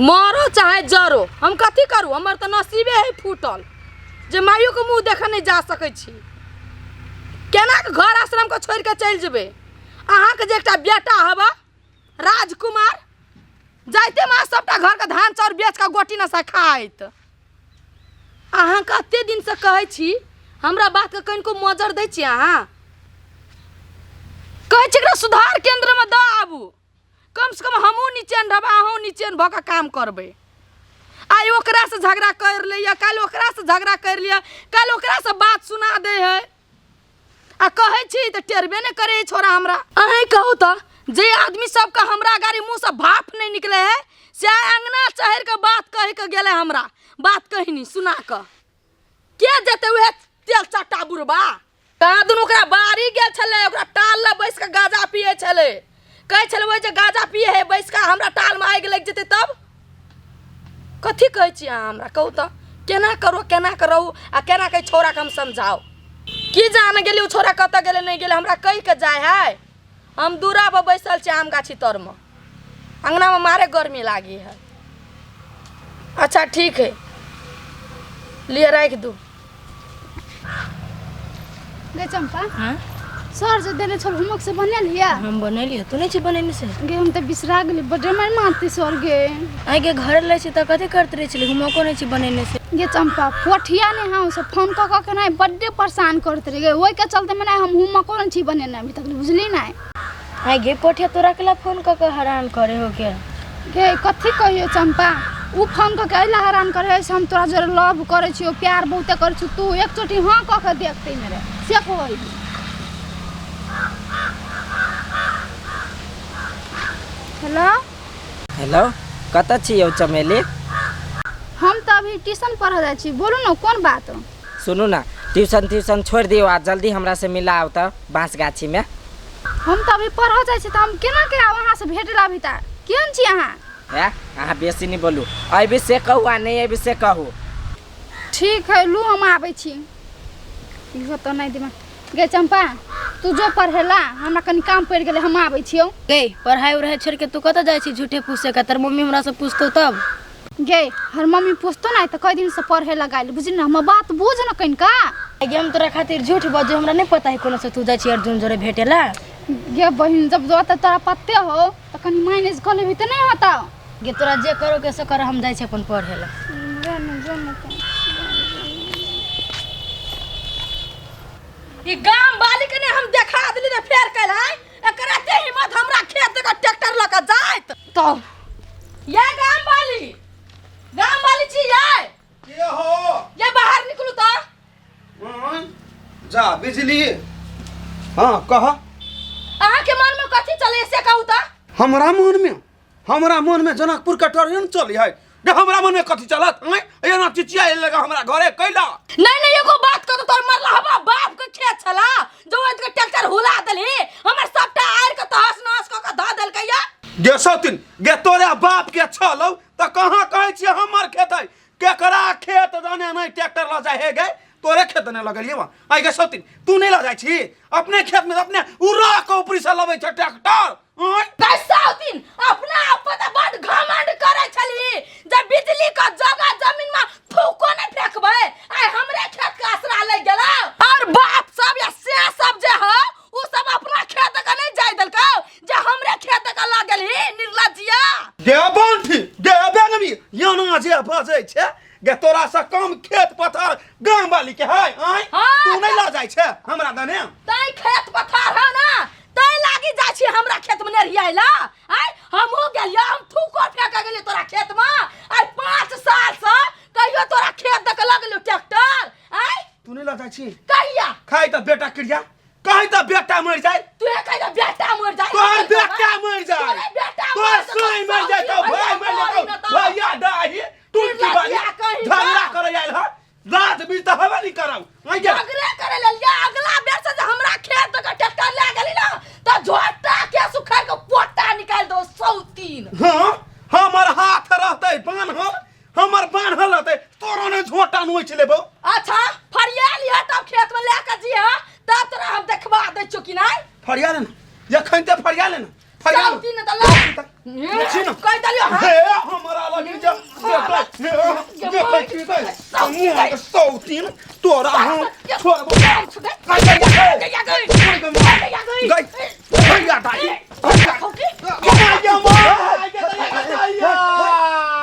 मरो चाहे जरो, हम कथी करू? हमर तऽ नसीबे है फूटल जे माइयोके मुँह देखऽ नहि जा सकै छी। केना कऽ घर आश्रमके छोड़ि कऽ चलि जेबै? अहाँके जे एकटा बेटा हबऽ राजकुमार, जाइते माँ सबटा घरके धान चाउर बेच कऽ गोटी नशा खाइत। अहाँ कते दिनसँ कहै छी, हमरा बातके कनिको मजर दै छी? अहाँ कहै छी एकरा सुधार केन्द्रमे दऽ आबू, कमसँ कम हमहूँ निचेन रहबै, अहूँ निचेन भऽ कऽ काम करबै। आइ ओकरासँ झगड़ा करि लैए, काल्हि ओकरासँ झगड़ा करि लिअ, काल्हि ओकरासँ बात सुना दै है, आ कहै छी तऽ टेरबे नहि करै है छोरा हमरा। अहीं कहू तऽ, जे आदमी सबके हमरा गाड़ी मुँहसँ भाफ नहि निकलै है, से आइ अङ्गना चढ़ि कऽ बात कहि कऽ गेलै, हमरा बात कहनी सुना कऽ। के जेतै उएह तेल चट्टा बुढ़बा? कहाँ दुनू ओकरा बाड़ी गेल छलै, ओकरा टाल लग बैस कऽ गाजा पियै छलै। कहै छलै ओहि जे गाजा पियै है बैस कऽ, हमरा टालमे आगि लागि जेतै तब कथी? कहै छी अहाँ हमरा कहू तऽ, केना करू, केना कऽ रहू आ केना कऽ छौड़ाके हम समझाउ? की जान गेली ओ छौड़ा कतऽ गेलै नहि गेलै। हमरा कहि कऽ जाइ है? हम दूरा पर बैसल छी आम गाछी तरमे, अङ्गनामे मारे गर्मी लागी है। अच्छा ठीक है, लिअ राखि दू। गे चंपा। हाँ? सर जे देने छल होमवर्क से बनेलियै? हम बनेलियै, तू नहि छी बनेने से? गे हम तऽ बिसरा गेली, बड्ड मारि मारती सर गे। आइ के घर लै छी तऽ कथी करते रहै छली, होमवर्को नहि छी बनेने से? गे चंपा, पोठिया ने हाँ से फोन कऽ कऽ के नहि बड्डे परेशान करते रहे गे, ओहिके चलते मने हम होमवर्को नहि छी बनेने अभी तक, बुझली नहि? आइ गे पोठिया तोरा केला फोन कऽ कऽ हरान करे हो के? गे कथी कहियो चंपा, उ फोन कऽ के अइला हरान करे है से हम तोरा जोरे लव करै छियो, प्यार बहुते करै छियो, तू एक चोटी हाँ कऽ के देखते मेरे से कहै। हेलो। हेलो, कतऽ छी यौ चमेली? हम तऽ अभी ट्यूशन पढ़ऽ जाइ छी, बोलू ने कोन बात? सुनू ने, ट्यूशन त्यूशन छोड़ि दियौ आ जल्दी हमरा से मिला आउ तऽ बाँस गाछीमे। हम तऽ अभी पढ़ऽ जाइ छी, तऽ हम केना के आउ अहाँ से भेट ला अभी? तऽ केहन छी अहाँ? हे, अहाँ बेसी नहि बोलू, अयबी से कहू आ नहि अयबी से कहू। ठीक है, लू हम आबै छी। इहो तऽ नहि दिमाग। गे चंपा, तू जो पढ़ेला, हमरा कनि काम पड़ि गेलै, हम आबै छियौ। गे पढ़ाई उढ़ाई छोड़ के तू कतऽ जाइ छी झूठे पूछे के? तोर मम्मी हमरा से पूछतो तब? गे हर मम्मी पूछतो ना तऽ कई दिन से पढ़े लगाइल, बुझली ना? हमर बात बुझ न कनिका। गे हम तोरा खातिर झूठ बजू? हमरा नहीं पता है कोनो से तू जाइ छी अर्जुन जोरे भेटेला। गे बहिन, जब जो तऽ तोरा पते हो तऽ कनि मैनेज कऽ लेबही तऽ नहि होता? गे तोरा जे करो के से कर, हम जाइ छी अपन पढ़ेला। जो न, जो न तू। ई गाम वाली के ने हम देखा देली तऽ फेर कल है एकर एते हिम्मत हमरा खेत दऽ कऽ ट्रैक्टर लऽ कऽ जाइत। तो ये गाम वाली, गाम वाली छी ये? के हो? ये बाहर निकलू तो। हम्म, जा बिजली, हाँ कह। अहाँ के मन में कथी चले से कहू तो। हमरा मन में, हमरा मन में जनकपुर के ट्रेन चली है गे। हमरा मन में कथी चलत? आँय, एना चिचिया लगा हमरा घरे कैला? नहीं नहीं, एगो बात कह, तोर मरला हवा बाप के खेत छला जो के ट्रैक्टर हुला देली, हमर सबटा आर के तहस नहस क के ध देलकै या। गे सौतिन गे, तोरे बाप के छलौ तऽ कहाँ कहै छियै हमर खेत है? केकरा खेत दने नहीं ट्रैक्टर लऽ जाइ हे गे? तोरे खेत दने लगलियै वहाँ। आइ गे सौतिन, तू नहीं लऽ जाइ छी अपने खेत में? अपने उड़ा के ऊपरी से लबै छै ट्रैक्टर, आँय? कैसा होतिन, अपना आप पर तऽ बड घमंड करै छली जे बिजली के जगह जमीन में थूको नहीं फेंकबै, आइ हमरे खेत के आसरा लग गेलौ। और बाप सब या से सब जे हो उ सब अपना खेत के नहीं जाय देलकौ जे हमरे खेत के लग गेलही निर्लज्जिया। गे बंठी, गे बेंगनी, याना जे बजै छै गे, तोरा से कम खेत पथार गाम वाली के है? आँय? हाँ। तू नहीं लऽ जाइ छै हमरा दने? तै खेत पथार है ना, तै लागी जाइ छी हमरा खेत में नेरियाइ ला। आइ हमहूँ गेलियो, हम थूको फेंक गेलियो तोरा खेत में। आइ 5 साल से कहियो तोरा खेत दऽ के लगलियो ट्रैक्टर? आइ तू नहीं लऽ जाइ छी? कहिया खाइ तऽ बेटा क्रिया कहीं तऽ बेटा मरि जाय। तू हे कहि बेटा मरि जाय? तोहर बेटा मरि जाय, तोरे बेटा तोहर मरि जेतौ, साई मरि जाय, तो भाई मरि मरि जेतौ। जेतौ। भैया दाही टुटकी बाली निर्लज्जिया कहीं झगड़ा का। करे आयल ह, लाज बीज तऽ हेबे नहीं करौ। आइ गे झगड़े करे लेल या अगला बेर से जे हमरा खेत दऽ के ट्रैक्टर लए गेली ना तऽ झोटा के सुखार के पोटा निकालि दो सौतीन। हाँ, हमर हाथ रहतै बान्हल, हमर बान्हल रहतै, तोरो ने झोटा नोचि लेबौ। अच्छा फरिया लिह तब खेत में लए के जीह, तब तोरा हम देखबा दै छियौ कि नहि। फरिया ले ना, एखन ते फरिया ले ना, फरिया ले। सौतीन तऽ लए छी ना। कहि देलियौ। हाँ हे, हमरा लगे मुँह सौतीन तोरा हम छोड़बो।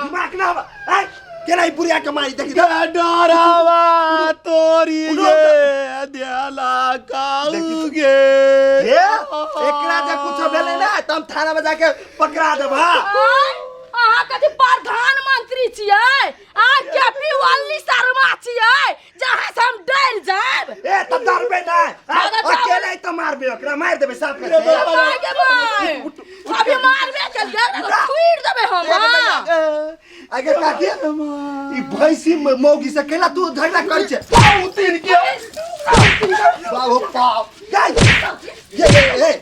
दिमाग ना आय केना ई बुढ़िया के मारी देखी डरावा तोरी गे देला काऊगे। ए एकरा जे कुछ भेलै ना त हम थाना में जाके पकड़ा देब। हां अहाँ कथी प्रधानमंत्री छियै आ केपी ओली शर्मा छियै जहाँ से हम डर जायब? ए त डरबे ना, अकेले त मारबे ओकरा, मार देबे साफ कर। अभी मारबे के छुइर देबे हम। आगे काकी ई भैंसी मौगी से केला तू झगड़ा करै छै? सौतीन के बाबू बाप गाय ये ये ए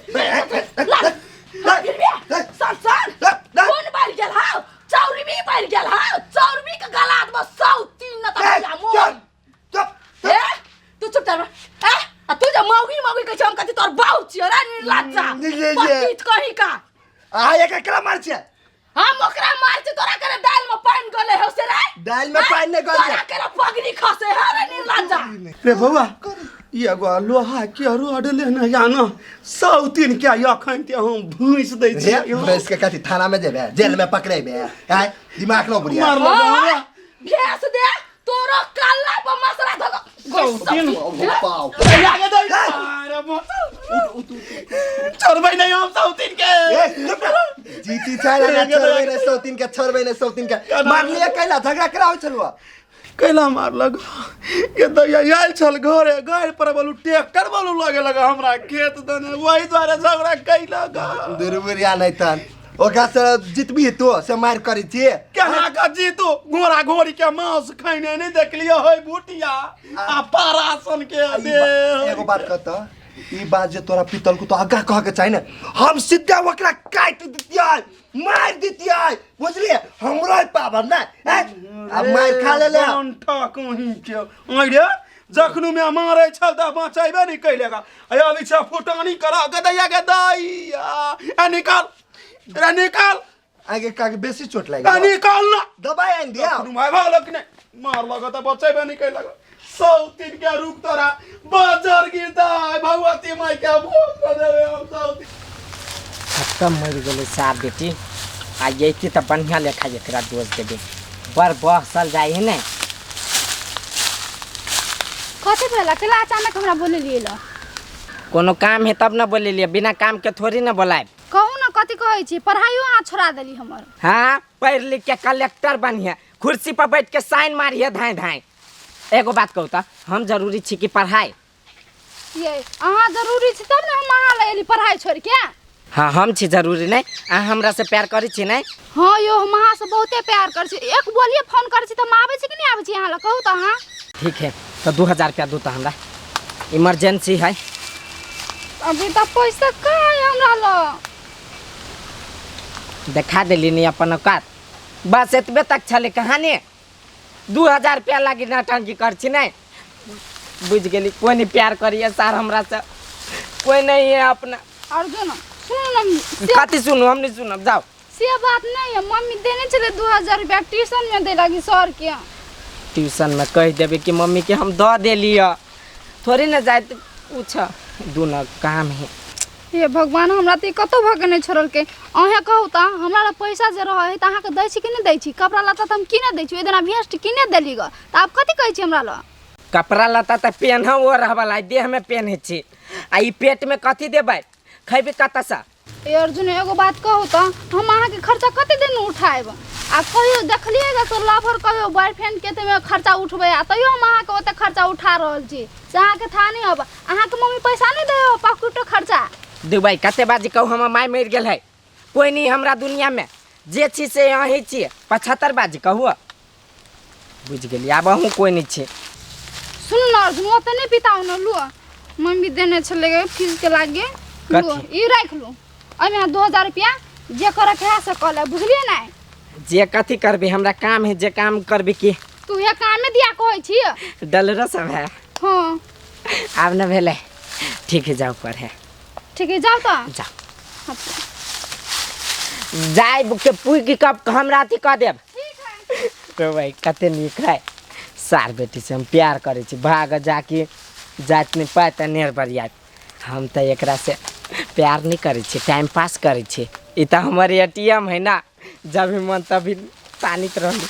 सन सन कोन बढ़ गेल हौ? चौरबी बढ़ गेल हौ, चौरबी के गला में 103 न त चुप चुप ए तू चुप कर। ए आ तू जे मौगी मौगी कहै छै, हम कहै छी तोर बाउ छियै रे निर्लज्जा पतित कहीं का। आ एक एकरा मार छै? हम ओकरा मार छै, तोरा करे दाल में पानि गले हौ से रे? दाल में पानि नै गले, तोरा करे पगड़ी खसे है रे निर्लज्जा। रे बौआ ई एगो लोहा के रोड लेने जाना सौतीन के अखन ते हम भूस दै छियै। भैंस के कथी थाना में जेबे, जेल में पकड़ेबे? आय दिमाग न बुढ़िया मार लगा भैंस दे तोरो कल्ला पर मसला धक सौतीन पाव अरे छोड़बै नहीं हम सौतीन के। जीती चाहे ना छोड़बै ने सौतीन के, छोड़बै ने सौतीन के। मारलिए कैला झगड़ा कराबै छलुआ? कैला मारलक के दैया आयल छल घरे, घर पर बोलू ट्रैक्टर बोलू लगे लगा हमरा खेत दने, वही द्वारे झगड़ा कैलक। दुर्बुरिया नहीं तन ओकरा से जितबी तो से मार करै छियै केना के जीतू? घोड़ा घोड़ी के मांस खैने नहीं देखलियो है भुटिया आ पारासन के दे। एगो बात कहत, ई बात जे तोरा पीतल को तो आगा कह के चाही ने, हम सीधा ओकरा काटि दितियै, मार दितियै, बुझलियै? हमरो पावर ना आ मार खा ले ले कहीं के अरे जखनु में मारे छल त बचैबे नहीं कैलेगा। अरे अभी छ फुटानी करा गदैया के दैया आ निकाल रे निकाल। आगे काके बेसी चोट लागि आ निकाल ना दबाई आनि दिया। जखनु माय भागलक ने मार लग त बचैबे नहीं कैलक। सौतीन के रुक तोरा बाजार गिरता भगवती माई के भोग कर देबे हम सौतीन। खत्म मरि गेलै सार बेटी। आ जैती त बढ़िया लेखा एकरा दोष देबे, बड़ बहसल जाइ है ने। कथी भेला केला अचानक हमरा बोलेलियै ल? कोनो काम है तब न बोलेलियै, बिना काम के थोड़ी न बोलायब। कहू न कथी कहै छी? पढ़ाइयो अहाँ छोड़ा देली हमर। हाँ पढ़ लिख के कलेक्टर बनिहे, कुर्सी पर बैठ के साइन मारिहे धाँय धाँय। एगो बात कहू त हम जरूरी छी कि पढ़ाई? ये अहाँ जरूरी छी तब ने हम अहाँ लग एली पढ़ाई छोड़ के। हाँ हम छी जरूरी नहीं, अहाँ हमरा से प्यार करै छी नहीं? हाँ यो हम अहाँ से बहुते प्यार करै छी। एक बोलिए फोन करै छी त हम आबै छी कि नहीं आबै छी अहाँ लग? कहू त अहाँ। ठीक है तो 2000 रुपया दू त हमरा, इमरजेंसी है। अभी त पैसा कहाँ है हमरा लग? देखा देली नहीं अपन औकात, बस एतबे तक छलै कहानी। 2000 रुपया लागी नौटंकी कर छी नहीं? बुझ गेली कोई नहीं प्यार करिए सार हमरा से, कोई नहीं है अपना। अर्जुन सुन न, कथी सुनू? हम नहीं सुनब, जाओ। से बात नहीं है, मम्मी देने छलै 2000 रुपया ट्यूशन में दे लागी सर के। ट्यूशन में कह देबे कि मम्मी के हम the देलियै, थोड़ी न जाए पूछ दूनो काम है। हे भगवान हमरा त कतौ भऽ के नहि छोड़लकै। अहें कहू त हमरा लग पैसा जे रहै है त अहाँके दै छी कि नहि दै छी? कपड़ा लत्ता त हम किने दै छी, ओहि दिना भेस्ट किने देली ग, त आब कथी कहै छी हमरा लग? कपड़ा लत्ता त पेन्ह ओ रहवला देह में पेन्है छी, आ ई पेट में कथी देबै, खैबै कतऽसँ? ए अर्जुन एगो बात कहू त हम अहाँके खर्चा कते दिन उठायब? आ कहियो देखलियै ग तो लभर कहियो बॉयफ्रेंड के त खर्चा उठबै, आ तैयो हम अहाँके ओते खर्चा उठा रहल छी से अहाँके था नहीं हब। अहाँके मम्मी पैसा नहीं दै हो पॉकेटो खर्चा? दुबई कते बाजी कहू, हमर माय मरि गेल है, कोई नहीं हमरा दुनिया में, जे छी से अहीं छी। 75 बाजी कहू, बुझि गेली आब अहूँ कोई नहीं छी। सुन न अर्जुन ओते नहीं पिताउ न, लुअ मम्मी देने छलै फीस के लागे, लुअ ई राखि लू, एहिमे 2000 रुपया जे करऽ के है से कऽ ले, बुझलियै ने? जे कथी करबी हमरा काम है, जे काम करबी की तू हे कामे दिया कहै छी? डलरो सब है। हाँ आब न भेलै, ठीक है जाओ पढ़े। ठीक है जाओ त जाओ जाय के पुई के कब हमरा अथी कऽ देब। ठीक है तो भाई कते नीक है। सार बेटीसँ हम प्यार करै छी। भाग जाके जात नहि पाय तऽ नेर बरियात। हम तऽ एकरासँ प्यार नहि करै छी, टाइम पास करै छी। ई तऽ हमर ATM है ना, जब भी मन तभी तानित रहली।